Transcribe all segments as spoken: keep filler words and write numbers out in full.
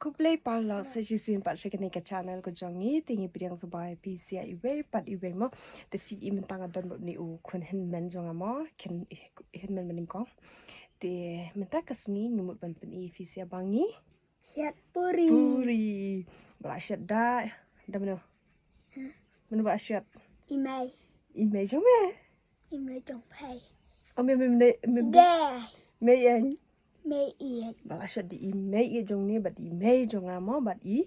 Khublei paralok sa shisien pat sha kane ka channel ka jong ngi, te ngi pdiang sngewbha ïa phi sa iwei pat iwei mo. Te phi i mynta nga don bad une u khun hynmen jong nga mo, khun hynmen ba nyngkong. Te mynta ka sngi ngi mut ban pyni ïa phi sa ba ngi shet puri. Puri. Ba la shet da, da mano? Mano ba la shet? I mei. I mei jong me. I mei jong phi. O me me me me. De. Mei eng. Mei ïeit. Ba la shet da i mei ïeit jong ne bad i mei jong nga mo bad i,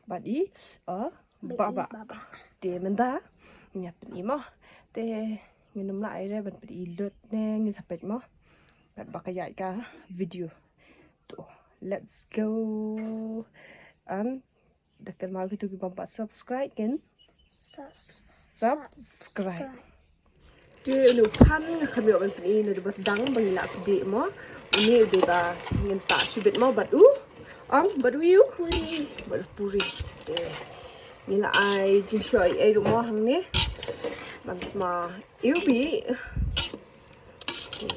bad i, uh, baba. Baba. Te mynta ngi pyni mo. Te ngin ym lah ai re ban pyni lut ne ngin sa peit mo. Bad ba ka ïaid ka video. To, let's go. And da kynmaw kito ki bym pat subscribe kin subscribe. Te une u phan nga kham ïoh ban pyni ne da ba sdang ba ngi la sdieh mo. Une u dei ba ngin tah shibit mo bad u. Ong bad u ïu. Puri. Bad u puri. Te ngi la ai jingshoh ei ruh mo hangne. Ban sma ïu bi. Te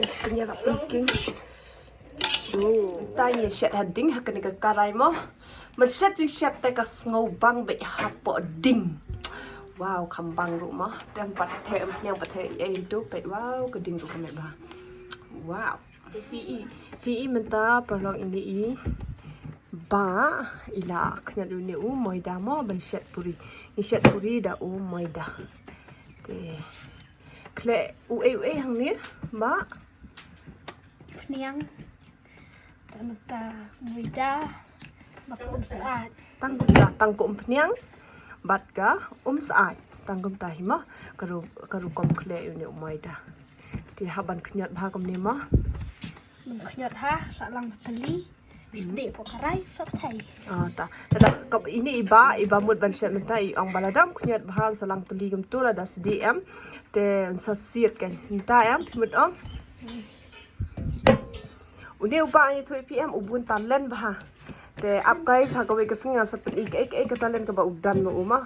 Ngi shet ïa ka pynking. Te ngi shet ha ding ha kane ka karai mo. Ma shet jingshet te ka sngew bang bad hapoh ding. Wow, kham bang ruh mo. Te ym pat theh ym pynïang pat theh ei tu peit wow ka ding ruh ka met bha. Wow. Phi i, phi i mynta paralok ine i ba i la khñiot une u moida mo ban shet puri. I shet puri da u moida. Te khleh uei uei hangne ba? Pynïang. Tang mynta moida bad ka um syaid. Tang kumta, tang ka um pynïang bad ka um syaid. Tang kumta hi mo ka ru, ka rukom khleh une u moida. Te hap ban khñiot bha kumne mo. Ban khñiot ha sa lang tylli. Sdieh pok karai sa thai. Ah, ta. Lada ka ine i ba, i ba mut ban shet mynta i ong ba lada ym khñiot bha sa lang tylli kumtu lada sdieh em. Te sa siat kan. Mynta em mut ong. Une u ba ïathuh ïa phi em u bun talent bha. Te ap kai sa kawei ka sngi sa pyni kaei kaei ka talent kaba u don ma u ma.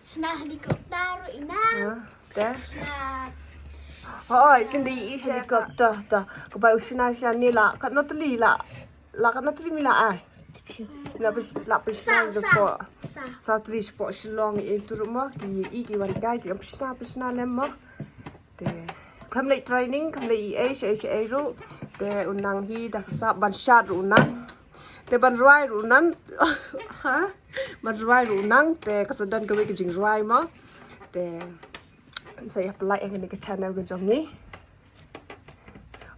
Shna helicopter ruh i nang. Ha, te? Shna. Hoi, phin da i helicopter ta. Kaba u shna shna ne la katno tylli la. La katno tylli mi la ai. La pys, la pys shna. Sa, sa. Sa tylli shapoh Shillong i tu ruh mo ki i ki wan kai ki pys shna pys shna lem mo. Te kham leit training, kham leit ei ei ei ruh. Te u nang hi da ka sap ban shad ruh u nang. Te ban rwai ruh u nang. Ha? Ban rwai ruh u nang. Te ka sa don kawei ka jingrwai mo. Te sa ïa pynlait ïa kane ka channel ka jong ngi.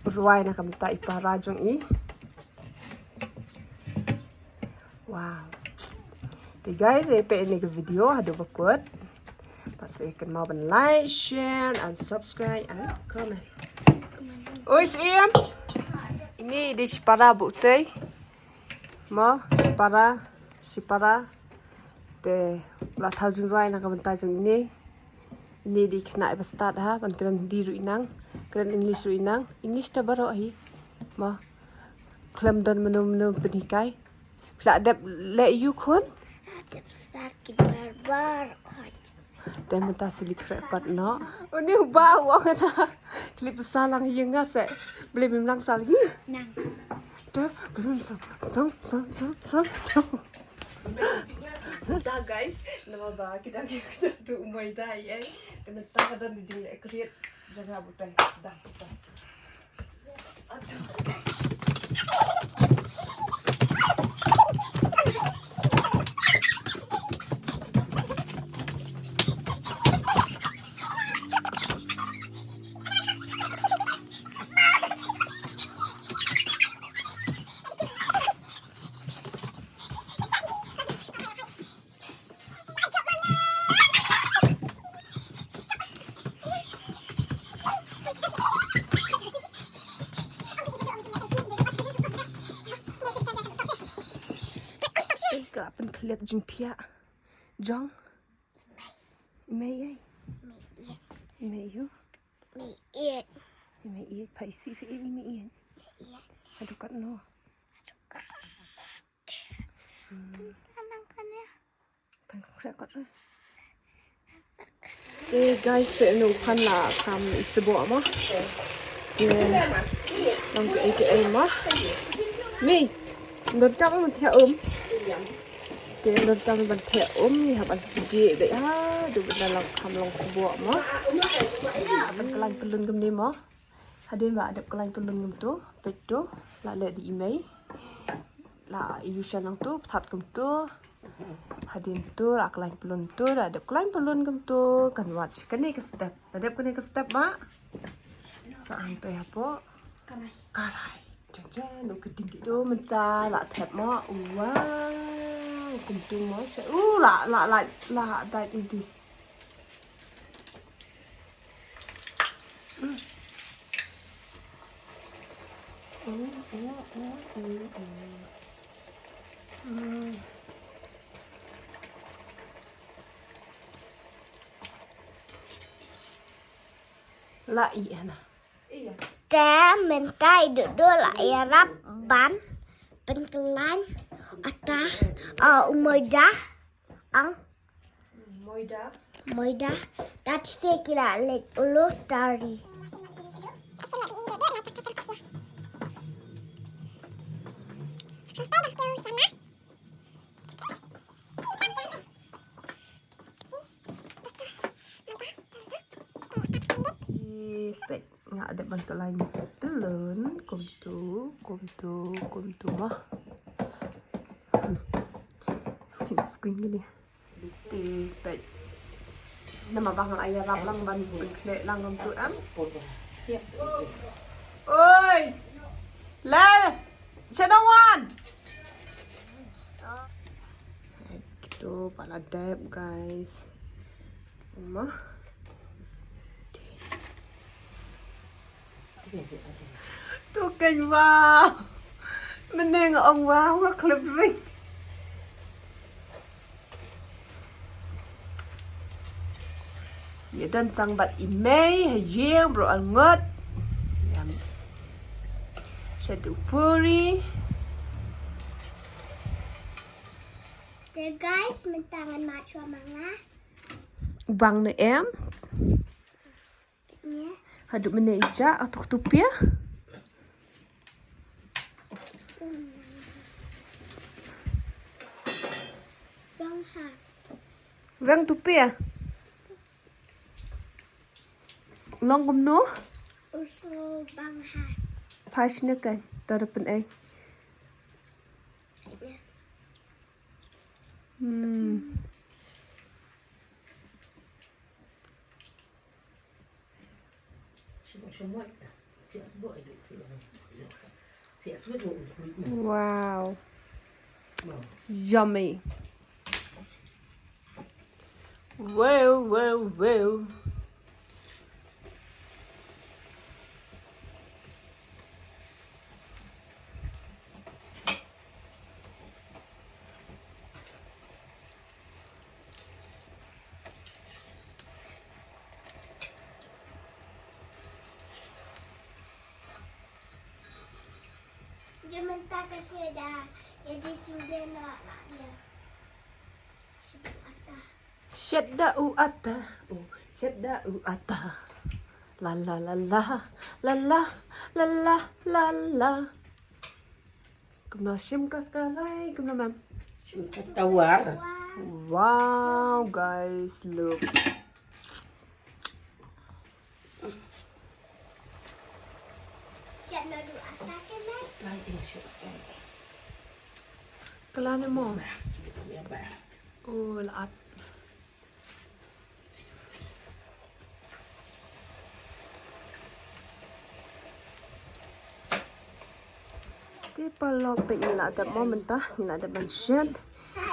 Rwai na ka bynta i para jong i. Wow. Te guys, ïa peit ïa kane ka video haduh ba kut. Bad sa ïa kynmaw ban like, share and subscribe and comment. Oi, Sim. Ine i dei shipara ba utei. Mo, shipara, shipara. Te la thaw jingrwai na ka bynta jong ine. Ine i dei khynnah ba stad ha, ban kren Hindi ruh i nang, kren English ruh i nang. English ta baroh hi. Mo. Khlem don mynno mynno pynhikai. Phi la dep leh ïu khun? Dep stad ki barbar khot. Te mynta sa lip khreh pat noh. Une u ba u ong na. Lip sa lang ïing nga se. Blei mim nang sa lip. Nang. Te blei mim sa. Song song song song song. Mynta guys, namar ba kita ki kita tu umai dai eh. Te mynta ka don jingleh kriet jaka butai. Dah butai. Ka la pynkhlep jingthiah jong i mei ei. I mei ïu. I mei ïeit. Pha isih phi ei i mei ïeit. Haduh katno? Tang khreh kot re. Te guys, peit une u phan la kham isboh mo. Long kaei kaei mo. Mi. Don tam ban thiah um. Te don tam ban thiah um, ngi hap ban sdieh beit ha, du ban long kham long sboh mo. Ban kyllain pyllun kumne mo. Hadien ba dep kyllain pyllun kumtu, peit tu, la leh da i mei. La ïu sha nangtu, pthat kumtu. Hadien tu, la kyllain pyllun tu, la dep kyllain pyllun kumtu, kan wad kane ka step. La dep kane ka step ba. Sa ai to ïa po. Karai. Jan jan, u ka ding ki tu mynta la thep mo. Wow, kumtu mo. Sa, u la la la la dait mynti. Mm. Mm, mm, mm, mm, mm. Mm. La i ana. Te mynta i Dudu la ïarap ban pynkyllain ata, ah, u moida. Ang moida. Moida. Tat se ki la leit ulu tari. Ih, peit, nga dep ban kyllain pyllun kumtu, kumtu, kumtu mo. Jingskun kine. Te peit. Namar ba nga la ïarap lang ban pynkhleh lang kumtu em. Oi. Le. Shadow one. Peit, tu pat la dep, guys. Mo. Tu keiñ, wow. Mynne nga ong wow, nga khlem ring. Ïa don tang bad i mei ha ïing, bro, al ngot. Ïa. Shadow puri. Te guys, mynta ngan mad shuwa ma nga. Bang ne em? Haduh mynne i jah, atuk tu pia. Bang ha. Bang tu pia. Long kumno? Uso bang ha. Pas ne kan, tara pen ai. Hmm. Wow. Yummy. Wow, wow, wow. Jumpa ka sudah jadi sudah nak nak. Shet da u ata, u shet da u ata. La la la la, la la, la la, la la. Kumno shim ka karai, kumno, ma'am? Shim ka tawar. Wow, guys, look. Kylla ne mo? Oh, la at. Te paralok, peit ngi la dep mo mynta, ngi la dep ban shet.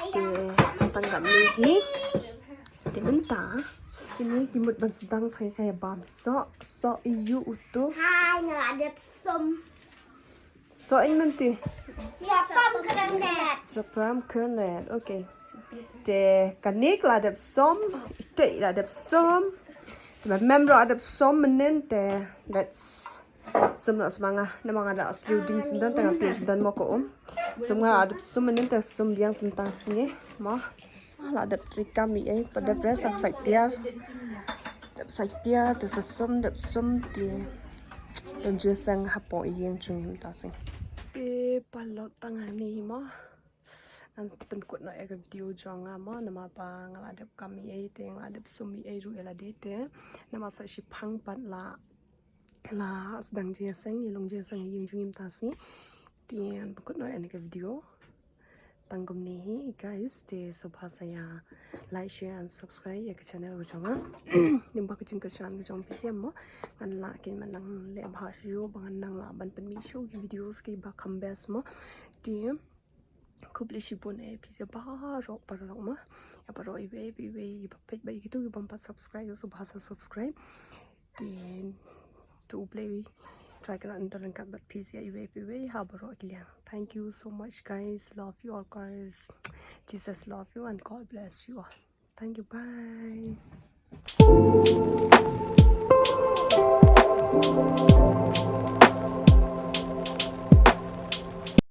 Te tang katne hi. Te mynta kine ki mut ban sdang sa ka bam soh, soh ïa uto. Hai, ngi la dep sum. Soh ïa mynta. Sa pam kyrnet. Sa pam kyrnet. Okay. Te kane ka la dep sum, te la dep sum. Te mem ruh la dep sum mynnin te let's sum noh sa ma nga. Namar nga la sdang ding sum don, te nga tip sum don mo ko um. Sum nga la dep sum mynnin te sum biang sum tang sngi mo. Ah, la dep treikam ïa, eh, pat dep rest, sa sait tiar. Dep sait tiar, te sa sum, dep sum te. Jingïaseng hapoh ïing jong ngi mynta sngi. Te paralok, tang hangne hi mo. Ngan pynkut noh ïa ka video jong nga mo, namar ba nga la dep kam ei ei te nga la dep sum ei ei ruh ïa lade te. Namar sa shiphang pat la, la sdang jingïaseng, ïalong jingïaseng ha ïing jong ngi mynta sngi. Te ngan pynkut noh ïa kane ka video. Tang kumne hi guys, te sngewbha sa ïa like, share and subscribe ïa ka channel ka jong nga. Namar ba ka jingkyrshan ka jong phi sha mo, ngan lah kein ban nang leh bha shuh, ba ngan nang lah ban pynmih shuh ki videos kiba kham best mo. Te khublei shibun ïa phi baroh paralok mo. Ïa baroh iwei pa iwei iba peit bad kito kiba ym pat subscribe, sngewbha sa subscribe. Te to U Blei trai kynrad un don ryngkat bad phi ïa iwei pa iwei ha baroh ki liang. Thank you so much guys. Love you all guys. Jesus love you and God bless you all. Thank you. Bye.